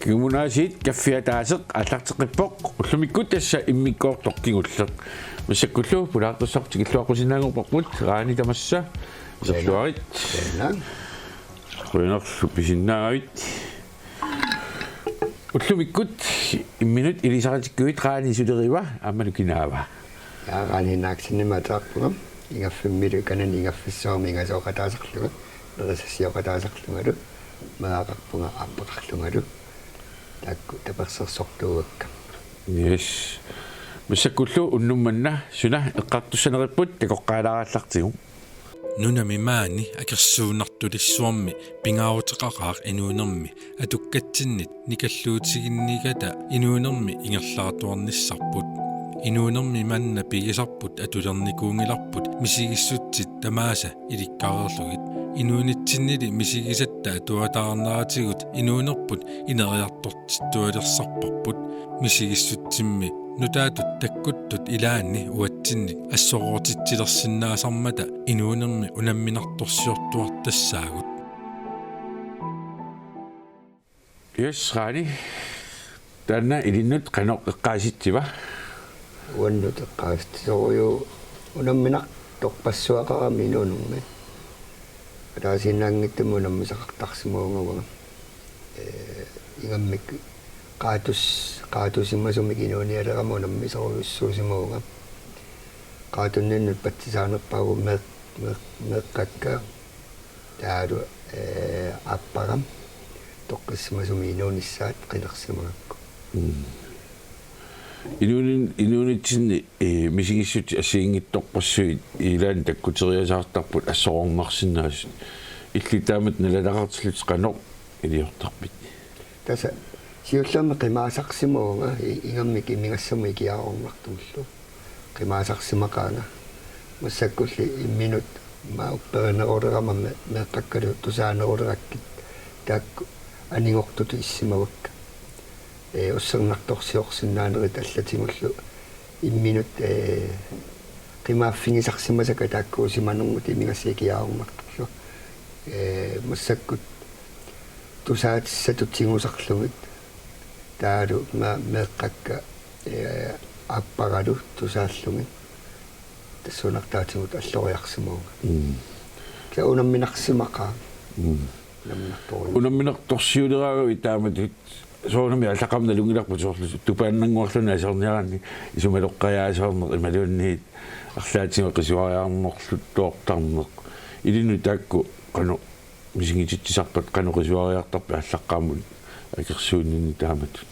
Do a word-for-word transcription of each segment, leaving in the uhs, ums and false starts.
Kommunaasiit kaffi ataaseq aallarteqqippoq, ullumikkut tassa immikkoortoq kingulleq. Massakkullu pulaartussarput tikilluaqqusinnaanngorparput, Raani tamassa iserluarit. Qujanarlu pisinnaagavit. Ullumikkut imminut ilisaritikkuit Raani suleriva aammalu kinaava? Aa, Raani Enoksenimik ateqarpunga. Ingaffimmilu kanani ingaffissuarmi ingasooqataasarlunga, nerisassiooqataasarlungalu, meeraqarpunga aappaqarlungalu. Taakku tapersersortuuakka. Yes. Massakkullu unnuk manna suna eqqartussaneripput takoqqaalaarallartigu. Nunami maani akersuunnartulissuarmi pingaaruteqaqaaq inuunermi atukkatsinnit nikalluutiginnikkata inuunermi ingerlaartuarnissarput. Inuunermi manna pigisarput atulernikuunngilarput misigissutsit tamaasa ilikkareerlugit. Inuunitsinnili misigisatta atuataarneratigut inuunerput ineriartortittualersarparput. Misigissutsimmi nutaatut takkuttut ilaanni uatsinnik assoroortitsilersinnaasarmata inuunermi unamminartorsiortuartassaagut. Yes, Raani. Taanna ilinnut qanoq eqqaasitsiva? Uannut eqqaasitsisorujuk unamminartorpassuaqarami inuunermi. Ataasiinnaanngitsumik unammisaqartarsimavunga uanga. Ee, ingammik qaatus-, qaatusimasumik inuunialerama unammisorujussuusimavunga. Qaatunninnut patsisaanerpaagu meeq-, meeq-, meeqqakka taavalu, ee, aappara toqqissimasumik inuunissaat qinersimagakku. Mm. Inuunin-, inuunitsinni, ee, misigissutsit assigiinngitsorpassuit ilaanni takkuteriasaartarput assoroornarsinnaasut. Illit taamatut nalalaaqartillutit qanoq iliortarpit? Tassa siullermik qimaasarsimavunga i-, ingammik imigassamut ikiaroornartumullu. Qimaasarsimaqaanga. Massakkulli imminut ma upperinerulerama me-, meeqqakkalu tusaanerulerakkit taakku anigortutut issimavakka. Ee, ussernartorsiorsinnaanerit allatigullu imminut, ee, qimaaffigisarsimasakka taakkuusimanermut imigassaq ikiaroornartorlu. Ee, massakkut tusaatissatut tigusarlugit. Taavalu ma-, meeqqakka, ee, aapparalu tusaallugit. Tassuunartaatigut alloriarsimavunga. Mm. Kisianni unamminarsimaqaanga. Mm. Unamminartorujuk. Unamminartorsiuleraangavit taamatut soorunami aallaqqaammut nalunngilarput soorlu tupaannannguarluni aserniaraanni isumaloqqajaasoorneq imaluunniit arlaatigut qisuariarnerluttoortarneq. Ilinnut taakku qanoq misigititsisarpat, qanoq qisuariartarpit aallaqqaammut akersuunninni taamatut?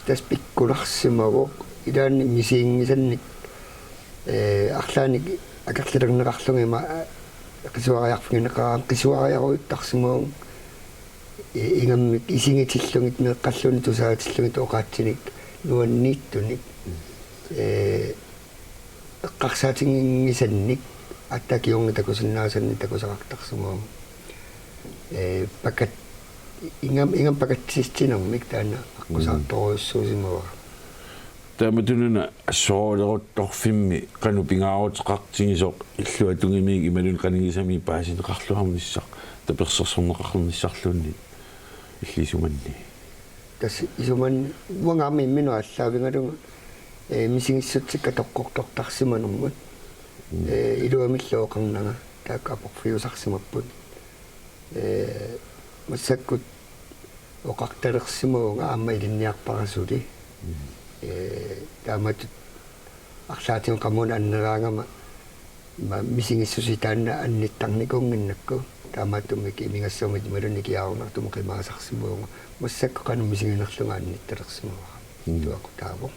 Tassa pikkunarsimavoq ilaanni misiginngisannik, ee, arlaannik akerlilerneqarlunga ima, ee, qisuariarfigineqarama qisuariarujuttarsimavunga, ee, ingammik isigitillugit meeqqalluunniit tusaatillugit oqaatsinik nuanniittunik, ee, eqqarsaatiginngisannik aatsaat kingorna takusinnaasannik takusaqartarsimavunga. Ee, pakat-, ingammik, ingammik pakatsitsinermik taanna aqqusaartorujussuusimavara. Taamatuuna assorooleruttorfimmi qanoq pingaaruteqartigisoq illuatungimiit imaluunniit qanigisamiit paasineqarluarnissaq, tapersersorneqarnissarluunniit illit isumanni? Tassa isumanni uanga aamma imminut aallaavigalunga, ee, misigissutsikka toqqortortarsimanermut. Mm. Ee, iluamillu oqarnanga taakku aporfiusarsimapput. Ee, massakkut oqartalersimavunga aamma ilinniarpara suli. Mm. Ee, taamatut arlaatigut qamuuna anneraangama ma-, misigissuseq taanna annittarnikuunnginnakku, taamaattumik imigassamut imaluunniit ikiaroornartumut qimaasarsimavunga. Massakkut qanoq misiginerlunga annittalersimavara. Mm. Tuaqqutaavoq.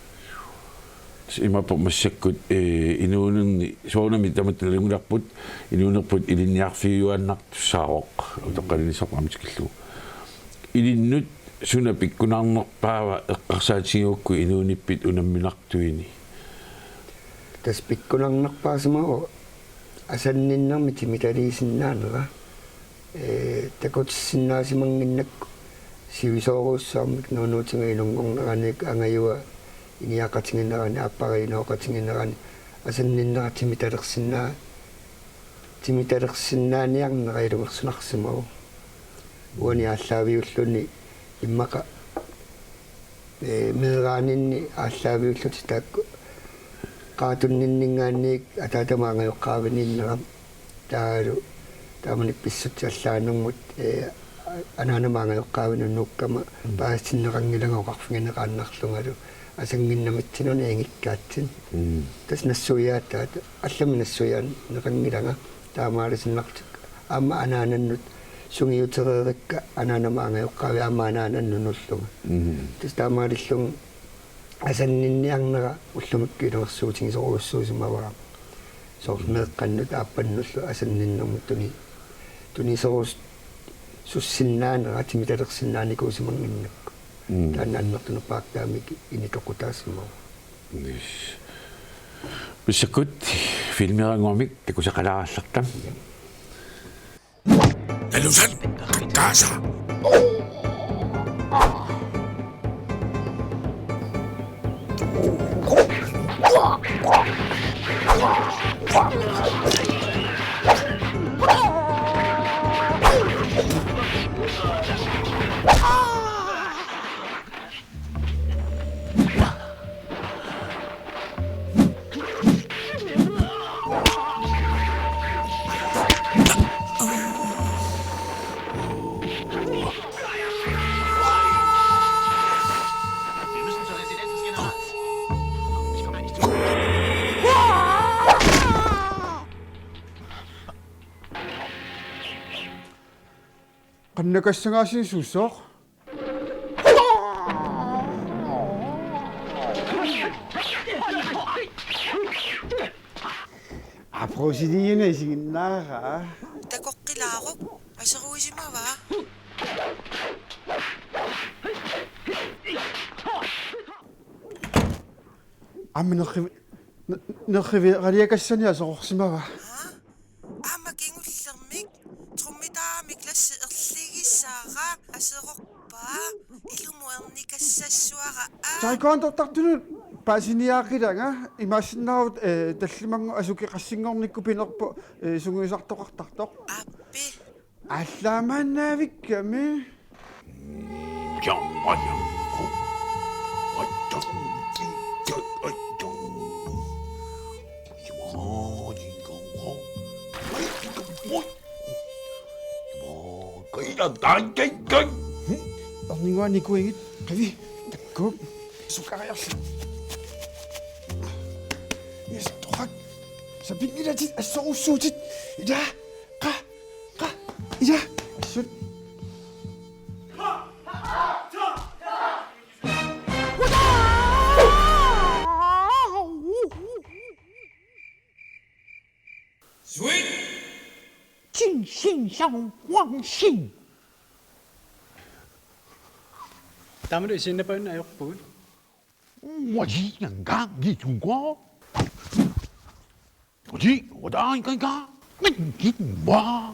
Imaappoq massakkut, ee, inuuninni soorunami tamatta nalunngilarput, inuunerput ilinniarfiujuaannartussaavoq, utoqqalinissaarput aamma tikillugu. Ilinnut suna pikkunarnerpaava eqqarsaatigigukku inuunippit unamminartuini? Tassa pikkunarnerpaasimavoq asanninnermik timitaliisinnaanera. Ee, takutissinnaasimanginnakku sivisoorujussuarmik nuunuutiga inunngornerani, angajua iniaqatiginerani, aappara inooqatiginerani asanninnera timitalersinnaa-, timitalersinnaaniarnera ilungersunarsimavoq. Uani aallaaviulluunniit immaqa Ee, meeraaninni aallaaviullutik taakku qaatunninninngaanniit ataatama angajoqqaaviniinnerama taavalu taamani pissutsit allaanermut, ee, anaanama angajoqqaavinut nuukkama paasitinneqanngilanga oqarfigineqaannarlungalu asannginnamitsinnut ingikkaatsin. Mm. Tassa nassuiaataat allamik nassuiaaneqanngilanga taamaaliinnarlutik aamma anaanannut sungiutereerikka anaanama angajoqqaavik aamma anaanannut nuullunga. Mm. Tassa taamaalillunga asanninniarnera ullumikkut ilungersuutigisorujussuusimavara. Soorlu meeqqannut aappannullu asanninnermut tuni-, tuniserujussuussinnaanera timitalersinnaanikuusimannginnakku. Mm. Taanna annertunerpaaq taamanikkut initoqutaasimavara. Yes. Massakkut filmiliannguamik takusaqalaarallarta. Nalusat takkaasa. Qannakassagaasiisuusoq. Aprosinigina isiginnaara. Takoqqilaaruk, aseruisimavaa. Aamma nerrivi-, ne-, nerriviqaliakassani aserorsimavaa. Aa? Aamma kingullermik trummitaamik Lasse erligisara aserorpaa ilumut ernikassassuara aa. Taekwondoortartunut paasiniaaqilanga imaassinnaavoq, eh, tallimanngooq asuki qassinngornikkut pinerpoq, eh, sungiusartoqartartoq. Aappi. Aallaamaannaavikkami. Erninnguanikuigit, qivi, takkuuk, sukariarli. Yes, torak. Sapinngilatit, assorujussuutit. Ila, qa, qa, ila. Assut. Sweet. Qin Xin Xiang Wang Xin. Tamanut isiinnarpaanngorpugut. Wasi nanggang gitungko. Wasi, wadai kai ka. Ngin gitwa.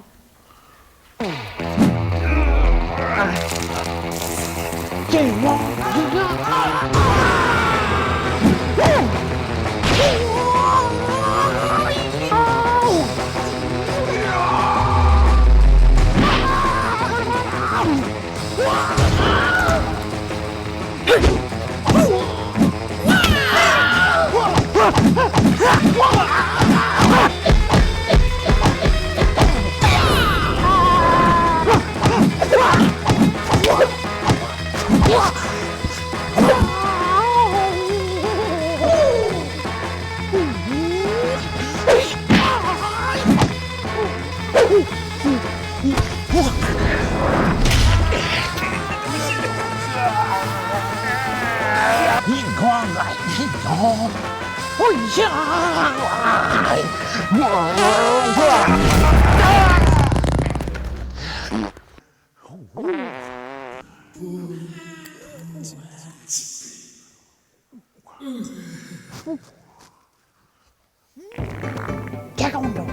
Taekwondo.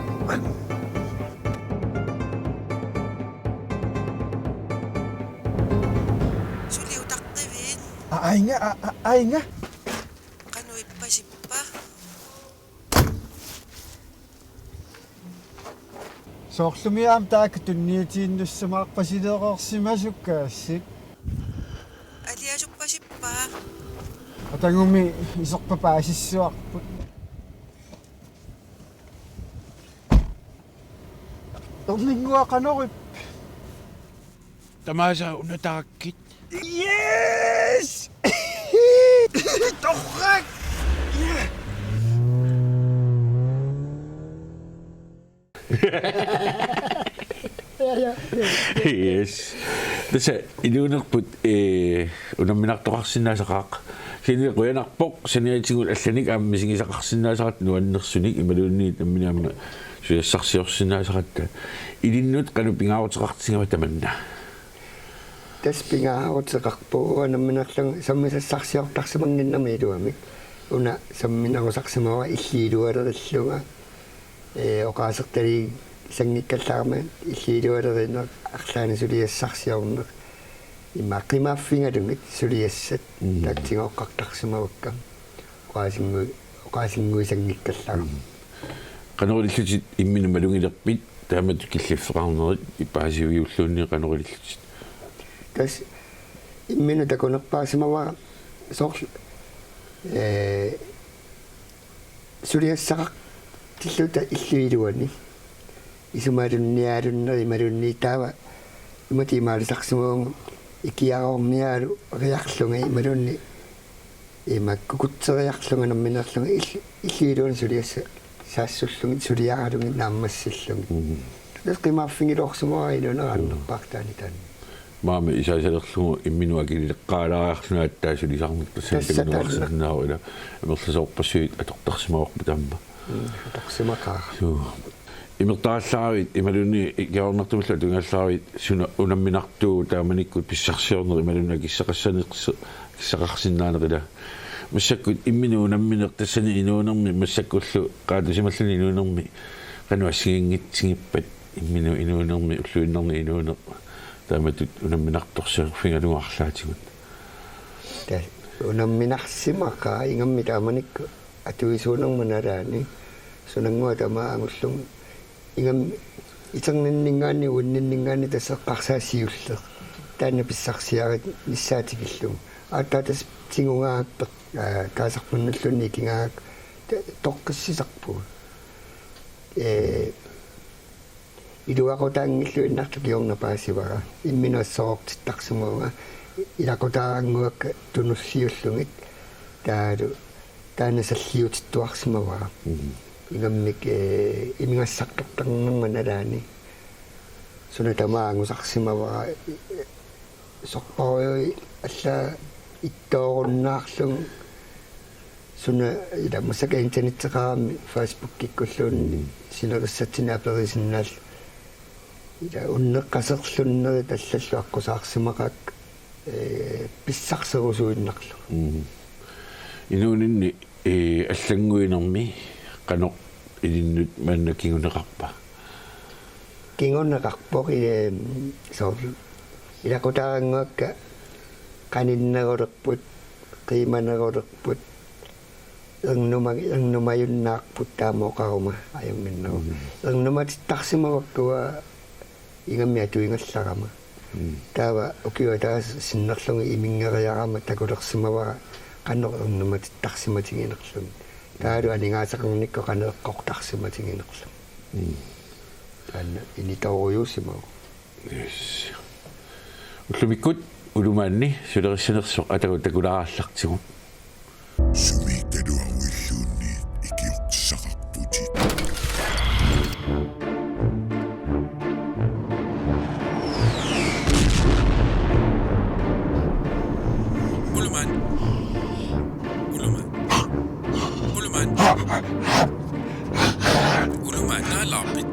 Suli utaqqivit? A-, ainga, a-, a-, ainga. Qanoq ippasippa? Soorlumi aamma taakku tunniutiinnassumaarpasileereersimasukkaasik. Ali Suppasippa. Atagumi iserpap paasissuarput. Erninnguaq qanorip? Tamaasa unatarakkit. Yes! Torrak! Yeah! Yes. Tassa inuunerput, eh, unamminartoqarsinnaasaqaaq. Kisianni qujanarpoq saniatigut allanik aamma misigisaqarsinnaasaratta nuannersunik imaluunniit nammineq aamma suliassarsiorsinnaasaratta. Ilinnut qanoq pingaaruteqartissinnaavat tamanna? Tassa pingaaruteqarpoq unamminerlunga sammisassarsiortarsimannginnami iluamik. Una samminerusarsimavara illit ilualerillunga. Ee, oqaasertaliissanngikkallarama illit ilualerineq arlaannik suliassarsiorneq. Ima qimaaffigalugit suliassat. Mhm. Taatsigoqqartarsimavakka. Oqaasinngu-, oqaasinnguisanngikkallarama. Mhm. Qanoq ilillutit imminut malugilerpit taamatut killiffeqarnerit ipaasiviulluunniit qanoq ilillutit? Tassa imminut takunerpaasimavara soorlu, ee, suliassaqartilluta illup iluani. Isumalunnialunneri imaluunniit taava imatut imaalisarsimavunga ikiaroorniareriarlunga imaluunniit ima kukutseriarlunga nammineerlunga ill-, illup iluani suliassat saassullugit suliaralugit naammassillugit. Mhm. Tassa qimaaffigiloorsimavara inuuneq annerpaartaani taanna. Maani isaasalerlugu imminut akilileqqaalaariarluni aatsaat sulisaarneq tassani. Tassa taanna. Takuneqarsinnaavoq ila amerlasoorpassuit atortarsimavarput aamma. Mm, atorsimaqaara. Suu. Imertarallaravit imaluunniit ikiaroornartumillu atugallaravit suna unamminartuuvoq taamanikkut pissarsiorneq imaluunniit akissaqassaneq-, akissaqarsinnaaneq ila. Massakkut imminut unammineq tassani inuunermi massakkullu qaatusimalluni inuunermi qanoq assigiinngitsigippat imminut inuunermi ulluinnarni inuuneq taamatut unamminartorsiorfigalugu arlaatigut. Tassa unamminarsimaqaaq ingammik taamanikkut atuisuunerma nalaani sunannguaq tamaat angullugu ingammik iterninninngaanniit uinninninngaanniit tassa eqqarsaat siulleq. Taanna pissarsiarit missaat tikillugu. Aatsaat tassa tigugaangakku, aa, kaasarpunulluunniit ikigaangakku ta-, toqqissisarpugut. Ee, iluaqutaanngilluinnartoq kingorna paasivara. Imminut assorortittarsimavunga. Ilaqutarinnguakka tunulliullugit. Taavalu taanna salliutittuarsimavara. Mhm. Ingammik, ee, imigassartortarnerma nalaani. Suna tamaat angusarsimavara. Sorparujuit allaat ittoorunnaarlugu suna ila massakkut internetteqarami Facebookikkulluunniit sinerissatsinnik aperisinnaallugu. Ila unneqqaserlunnerit allallu aqqusaarsimaqaakka, ee, pissarserusuinnarlugu. Mhm. Inuuninni, ee, allannguinermi qanoq ilinnut maanna kinguneqarpa? Kinguneqarpoq, ee, soorlu ilaqutarinnguakka qaninnerulerput, qiimanerulerput, ernuma-, ernumajunnaarput taama oqaruma ajunnginneruvoq. Mm. Ernumatittarsimavakkua ingammik atuigallarama. Mm. Taava ukiup ataaseq sinnerlugu iminngeriarama takulersimavara qanoq ernumatittarsimatiginerluni. Taavalu aningaasaqarnikkut qanoq eqqortarsimatiginerluni. Mm. Taanna initoorujuusimavoq. Yes. Ullumikkut ulumaanni sulerissanersoq atagu takulaarallartigu. Sumiikkaluaruilluunniit ikiortissaqarputit. Ulumaat. Ulumaat. Ulumaat. Ulumaat, naalaarpit?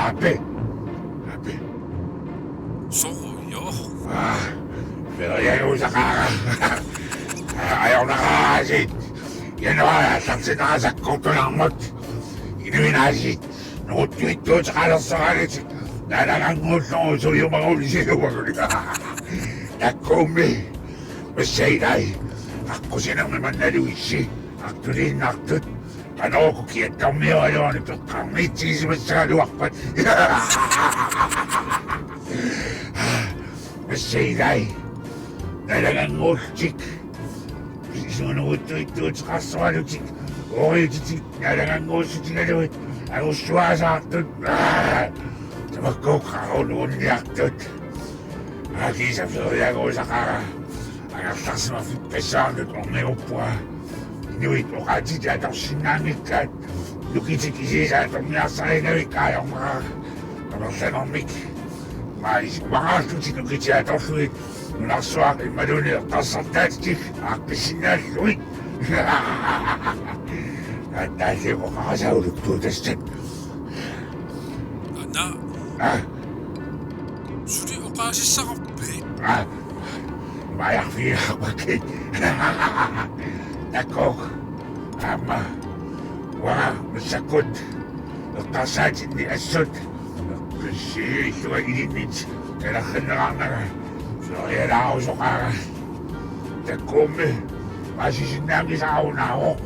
Ape. Ape. Soorlu, joo. Feriajuusaqaara. Ajornaqaasi. Januaari aallartinnerani sakkortunarmut. Inuinaasiit. Nuuttuittuuteqalersoraangatik. Naalagaannguullugu suliumagulisiuaguli. Takkuummi. Massailai. Aqqusinermi mannaluissi. Artuliinnartut. Qanoq uku kiattarmiualuani peqqarniitsigisimassagaluarpat. Massailai. Naalagannguullutik. Isunuuttuittuuteqarsoralutik. Ooriutitik naalagannguussutigalugit. Angussuaasaartut. Aa! Tamakkuukkut qaqunuunniartut. Aa, kiisami feriaguusaqaara. Angerlarsimaffik passaarnut orniguppunga. Inuit oqaatitit atorsinnaanngikkaat. Nukitik isiisa atorniarsarigakkit ajornera. Amerlanermik. Maa isumaqarlutik nukitik atorlugit. Nunarsuaq imaluunniit eqqarsartaatik aaqqissinnaallutik. Attaasiukoqarasauluttuutassat. Ana. Aa? Suli oqaasissaqarpit? Aa. Majarfiaqakkit. Takuuk. Aamma. Uanga massakkut. Eqqarsaatinni assut. Qissiilluga ilinnit. Talerrinneqarnanga. Sorialaarusoqaara. Takkuummi. Paasisinnaanngisaarunaavoq.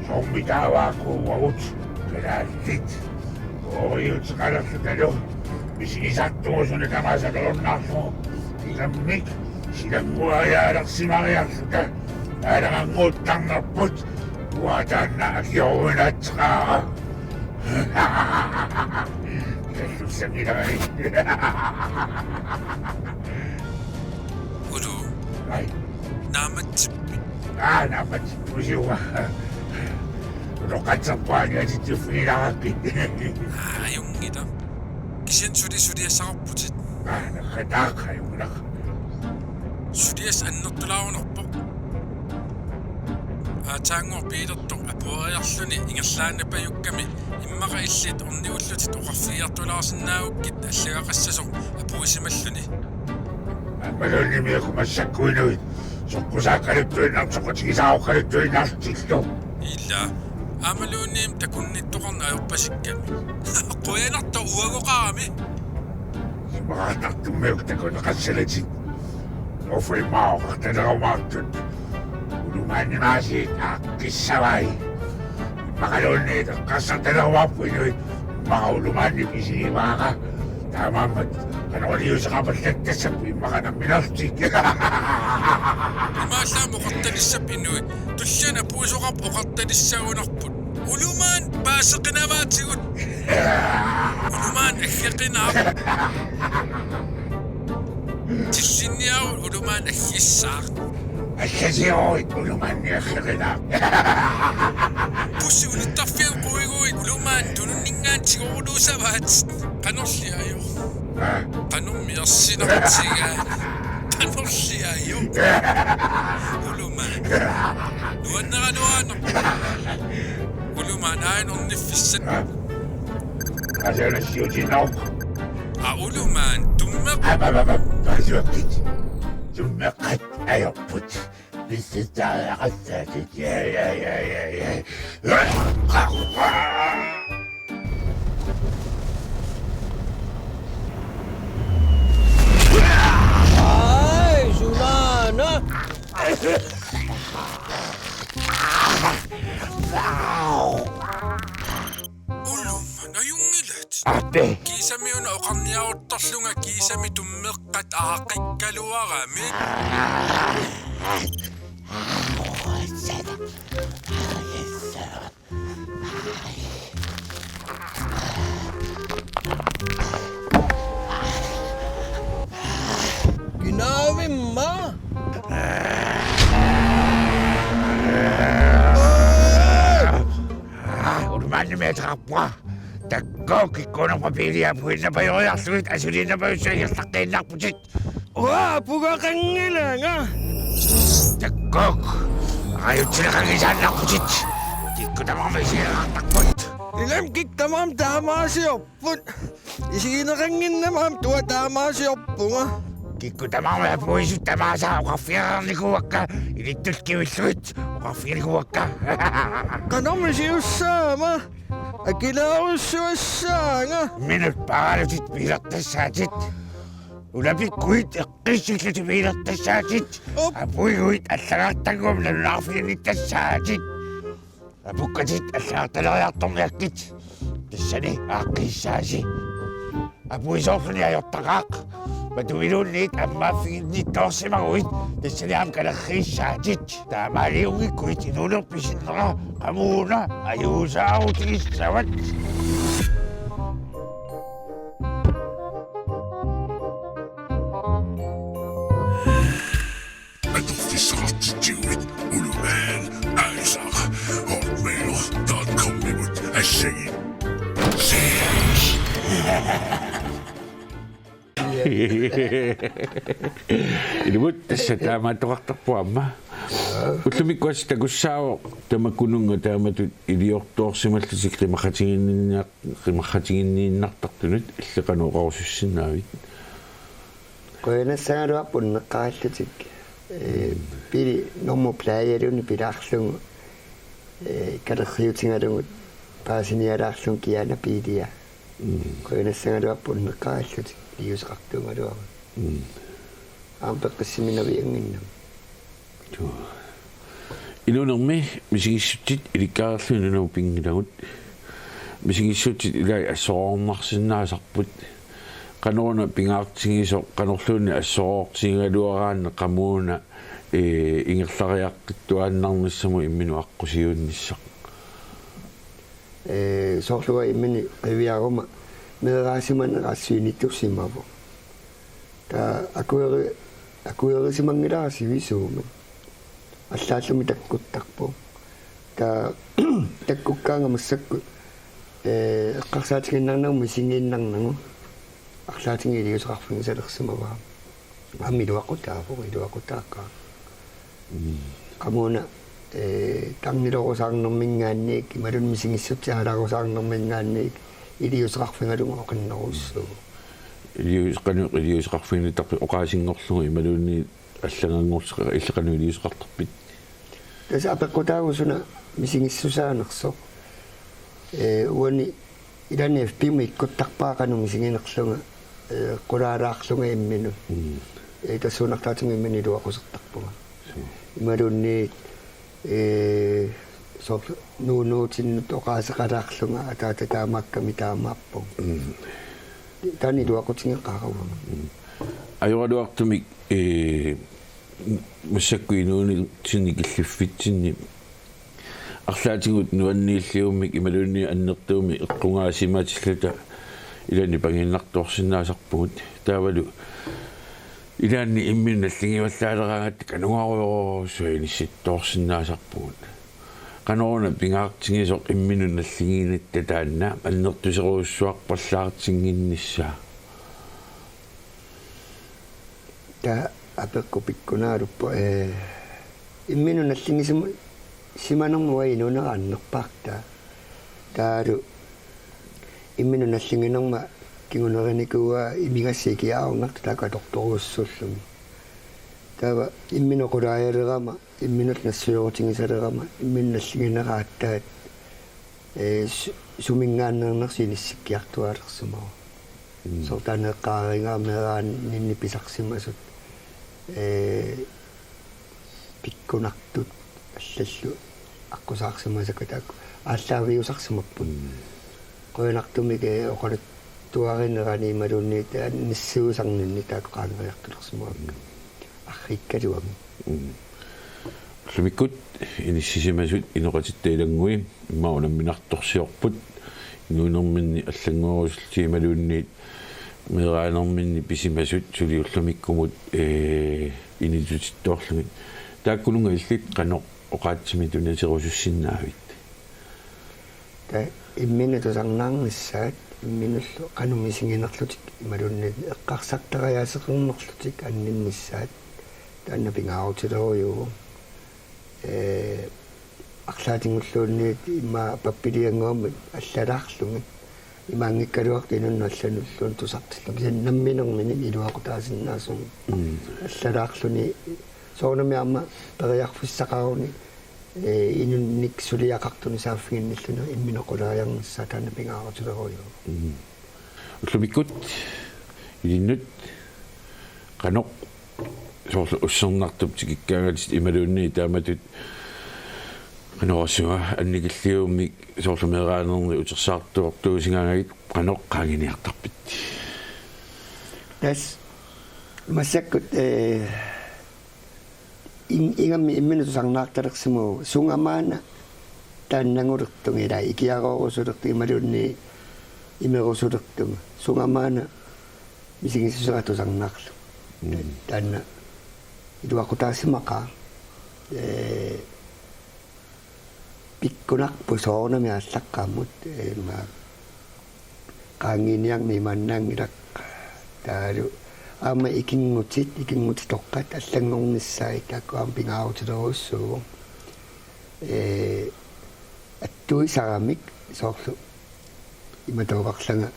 Soormi taavaakku uagut. Kalaallit. Ooriuteqalerlutalu misigisartugut suna tamaasa atorunnaarlugu ilammik silannguariaalersimariarluta naalagannguuttarnerput uanga taanna akioruinaatseqaara. Kallussanngilagai. Ulu. Ai. Naammatsippit? Aa, naammatsippusiuga. Utoqqatserpunga aniatitsiffigilaarakkit. Aa, ajunngilaq. Kisianni suli suliassaqarputit. Aa, naqqataaq ajunngilaq. Suliassaq annertulaarunarpoq. Aatsaannguaq biilertoq apuariarluni ingerlaannapajukkami immaqa illit ornigullutit oqarfigiartulaarsinnaagukkit allagaqassasoq apuusimalluni. Aammaluunniit uku massakkut inuit soqqusaakkaluttuinnarlutik soqutigisaarukkaluttuinnarlutillu. Ila. Aammaluunniit takunnittoqarneq ajorpasikkami. Qujanartoq uagoqarami. Isumaqartartummiuk takuneqassalatit. Uffimmaa oqartalerumaartut. Ulumaannimaasiit aaqqissavai. Immaqaluunniit eqqarsartalerumaarput inuit. Immaqa ulumaannik isigivaara. Taamaammat qanoq iliuuseqarpallattassappat immaqa nammineerlutik. Imaallaat oqartalissappat inuit. Tulliani apuisoqarpoq oqartalissagunarput. Ulumaanni paaseqinavaatigut. Ulumaanni aggeqinaaq. Tillinniaruk ulumaanni aggissaaq. Aggisioruit ulumaanni aggeqinaaq. Bussi unittarfianut quiguit ulumaanni tununninngaanniit tigoruluusavaat. Qanorli ajoq? Aa? Qanormi ersinartigaa? Qanorli ajoq? Ulumaanni. Nuanneraluaannarpoq. Ulumaanni aajuna orniffissat. Aa. Asalassiutiinnaruq. Aa, ulumaanni tummeq. Aa, aa, aa, aa, paasivakkit. Tummeqqat ajorput. Pissutsaariaqassaatit. Ja, ja, ja, ja, ja. Ai, sunaana. Ulumaanni ajunngilatit. Aappi. Kiisami una oqarniaruttorlunga kiisami tummeqqat aaqqikkaluaramik. Kinaavimma? Aa, ulumaannimi ateqarpunga. Takuuk, kikkuunerpa biilia apuinnapajoriarlugit asuliinnapajussuit ingerlaqqiinnarputit. Uaa, pugaqanngilanga. Takuuk, ajutsileqanngisaannarputit. Kikkut tamarmik isigineqartarput. Ilami kikkut tamarmik taamaasiorput. Isigineqannginnama aamma uanga taamaasiorpunga. Kikkut tamarmik apuisut tamaasa oqarfigereernikuuakka, ilittut kivillugit oqarfiginikuuakka. Qanormi siussaama? Akilaarujussuassaanga. Minut paaralutit piilertassaatit. Ulapikkuit eqqissillutit piilertassaatit. Op. Apuiguit allagartannguamik nalunaarfiginnittassaavatit. Apukkatit allagartaleriartorniakkit. Tassani aaqqiissaasi. Apuisoorluni ajortaqaaq. Matuiluunniit ammaaffiginnittoorsimaguit tassani aamma kalerriissaatit. Taamaaliunngikkuit inuunerpit sinnera qamuuna ajuusaarutigissavat. Atorfissaqartitsiuit Ullumikkut Isaac hotmail dot com-imut assagit. Ilumut tassa taamaattoqartarpoq aamma. Ullumikkut assut takussaavoq tamakkununnga taamatut iliortoorsimallutik qimaqqatiginninniar-, qimaqqatiginniinnartartunut illit qanoq oqarusussinnaavit? Qujanassangaluarpoq unneqqarallutik. Ee, pili normu plajaluni pilaarlugu, ee, kalerriutigalugu paasinialaarlugu kiana piilia. Mm. Qujanassangaluarpoq unneqqarallutik, iliuuseqartuugaluarlutik. Mm. Aamma peqqissimik navianginnama. Tuu. Inuunermi misigissutsit ilikkarluni nunamut pinngilagut. Misigissutsit ilai assoroornarsinnaasarput. Qanoruna pingaartigisoq, qanorluunniit assoroortigigaluaraanni qamuuna, ee, ingerlariaqqittuaannarnissamut imminut aqqusiuinnissaq? Ee, soorlu uanga imminut qiviaruma meeraasimaneq assut inittussimavoq. Taava akueri-, akuerisimanngilara sivisuumik. Allaallumi takkuttarpoq. Taava takkukkaangama massakkut, ee, eqqarsaatigiinnarnagu misigiinnarnagu arlaatigut iliuuseqarfigisalersimavara. Aamma iluaqutaavoq, iluaqutaaqaaq. Mm. Qamuuna, ee, tarnilerusaarnerminngaanniit, imaluunniit misigissutsit aalarusaarnerminngaanniit, iliuuseqarfigalugu oqinnerussuuvoq. Iliuus-, qanoq iliuuseqarfigineqartarpit oqaasinngorlugu imaluunniit allanngorlugu illit qanoq iliuuseqartarpit? Tassa apeqqutaavoq suna misigissusaanersoq. Ee, uani ilaanni F B-mut ikkuttarpara qanoq misiginerlunga, ee, qulaalaarlunga imminut. Mm. Ee, tassuunartaatigut imminut iluaqusertarpunga. Suu. Imaluunniit, ee, soorlu nuunuutinnut oqaaseqalaarlunga ataata taamaakkami taamaappoq. Mm. Taanna iluaqutigeqaara uanga. Mm. Ajoraluartumik, ee, massakkut inuunitsinni killiffitsinni arlaatigut nuanniilliummik imaluunniit annertuumik eqqugaasimatilluta ilaanni panginnartoorsinnaasarpugut. Taavalu ilaanni imminut nalligivallaaleqaangata kanugarujorujussuaq inissittoorsinnaasarpugut. Qanoruna pingaartigisoq imminut nalligiinnitta taanna annertuserujussuarpallaartinnginnissaa? Taava apeqqut pikkunaruppoq, ee, imminut nalligisima-, simanermut uanga inuunera annerpaartaa. Taavalu imminut nalliginerma kingunerinikuuaa imigassat ikiaroornartut taakku atortorujussuullugit. Taava imminut qulaajalerama, imminut nassuerutigisalerama, imminut nalligineqattaaq, ee, su-, suminngaanneernersoq inissikkiartuaalersimavoq. Mm. Soorlu taanna eqqaareerigara meeraaninni pisarsimasut, ee, pikkunartut allallu aqqusaarsimasakka taakku aallaaviusarsimapput. Mm. Qujanartumik, ee, oqaluttuarinerani imaluunniit, ee, annissuusarninni taakku qaangeriartulersimavakka. Mm. Arriikkaluamik. Mm. Ullumikkut inissisimasut inoqatitta ilanngui immaqa unamminartorsiorput, inuunerminni allanngorusutut imaluunniit meeraanerminni pisimasut suli ullumikkumut, ee, initutittoorlugit. Taakkununnga illit qanoq oqaatsiminut tunaserusussinnaavit? Taava imminut tusarnaarnissaat, imminullu qanoq misiginerlutik imaluunniit eqqarsartariaaseqarnerlutik anninnissaat, taanna pingaarutilerujuuvoq. Ee, arlaatigulluunniit immaqa pappiliannguamik allalaarlugit. Imaanngikkaluartoq inunnut allanulluunniit tusartillugit. Kisianni namminermini iluaqutaasinnaasumik. Mm. Allalaarluni soorunami aamma periarfissaqaruni, ee, inunnik suliaqartunik saaffiginnilluni imminut qulaajarnissaa taanna pingaarutilerujuuvoq. Mm. Ullumikkut ilinnut qanoq soorlu ussernartup tikikkaangatit imaluunniit taamatut qanoq oqassuunga annikilliummik soorlu meeraanerni utersaartuartuusigaangagit qanoq qaanginiartarpit? Tassa Massakkut, eh, in-, ingammik imminut tusarnaartalersimavugut, sungamaana taannangulertunga, ilaa, ikiaroorusulertunga imaluunniit imerusulertunga, sungamaana misigissuseqartoq tusarnaarlugu. Mm. Taanna iluaqutaasimaqaaq. Eh, pikkunarpoq soorunami aallaqqaammut, eh, ima qaangiiniarneq imaannaanngilaq, taavalu aamma ikinngutit, ikinngutitoqqat allanngornissaat taakku aamma pingaarutilerujussuuvoq. Eh, attuisaramik soorlu imatut oqarlanga,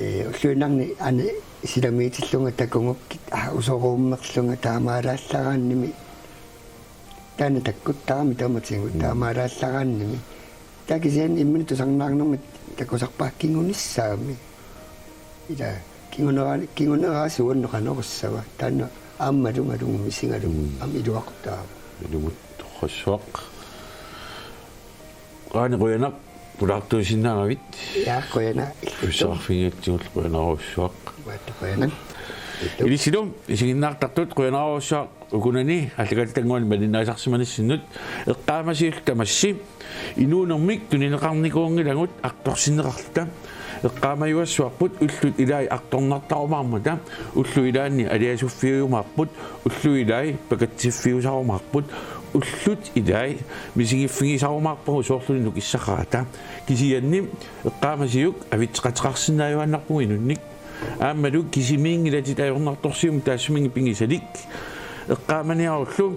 eh, ulluinnarni aana silamiitillunga takugukkit, ah, usoruummerlunga taamaalaallaraannimi. Taanna takkuttarami tamatigut. Mm. Taamaalaallaraannimi. Taava kisianni imminut tusarnaarnermik takusarpara kingunissaami. Ilaa, kingunera-, kinguneraasiuannoqanorissava. Taanna aammalu malugumisigalu. Mm. Aamma iluaqutaavoq. Ilumut torrassuaq. Qaani qujanaq pulaartuusinnaaravit. Ja, qujanaq. Ussarfigiatsigut qujanarujussuaq. Uatta qujanaq. Ilissilu isiginnaartartut qujanarujussuaq ukunani aallakaatitannguani malinnaasarsimanissinnut. Eqqaamasiullu tamassi inuunermik tunineqarnikuunngilagut artorsinneqarluta. Eqqaamajuassuarput ullut ilai artornartarumaarmata, ullut ilaanni aliasuffiujumaarput, ullut ilai pakatsiffiusarumaarput, ullut ilai misigiffigisarumaarpagut soorlumi nukissaqarata. Kisianni eqqaamasiuk avitseqateqarsinnaajuaannarpugut inunnik. Aammalu kisimiinngilatit ajornartorsiummik taassuminnga pigisalik. Eqqaamaniarullu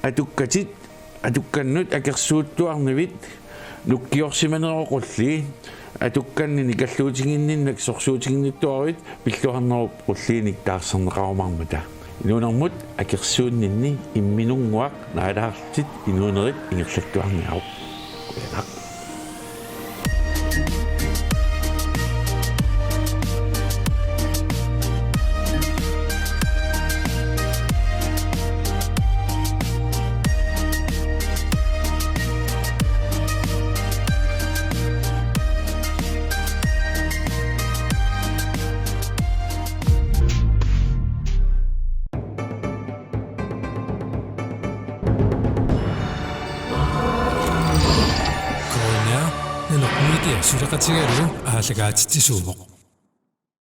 atukkatit, atukkannut akersuuttuarnivit nukkiorsimanerup qulliit, atukkanni nikalluutiginninnak sorsuutiginnittuaruit pilluarnerup qulliinik taarserneqarumaarmata. Inuunermut akersuunninni imminunnguaq naalaarlutit inuunerit ingerlattuarniaruk. Qujanaq. Konya, Nanoq Media suleqatigalugu aallakaatitsisuuvoq.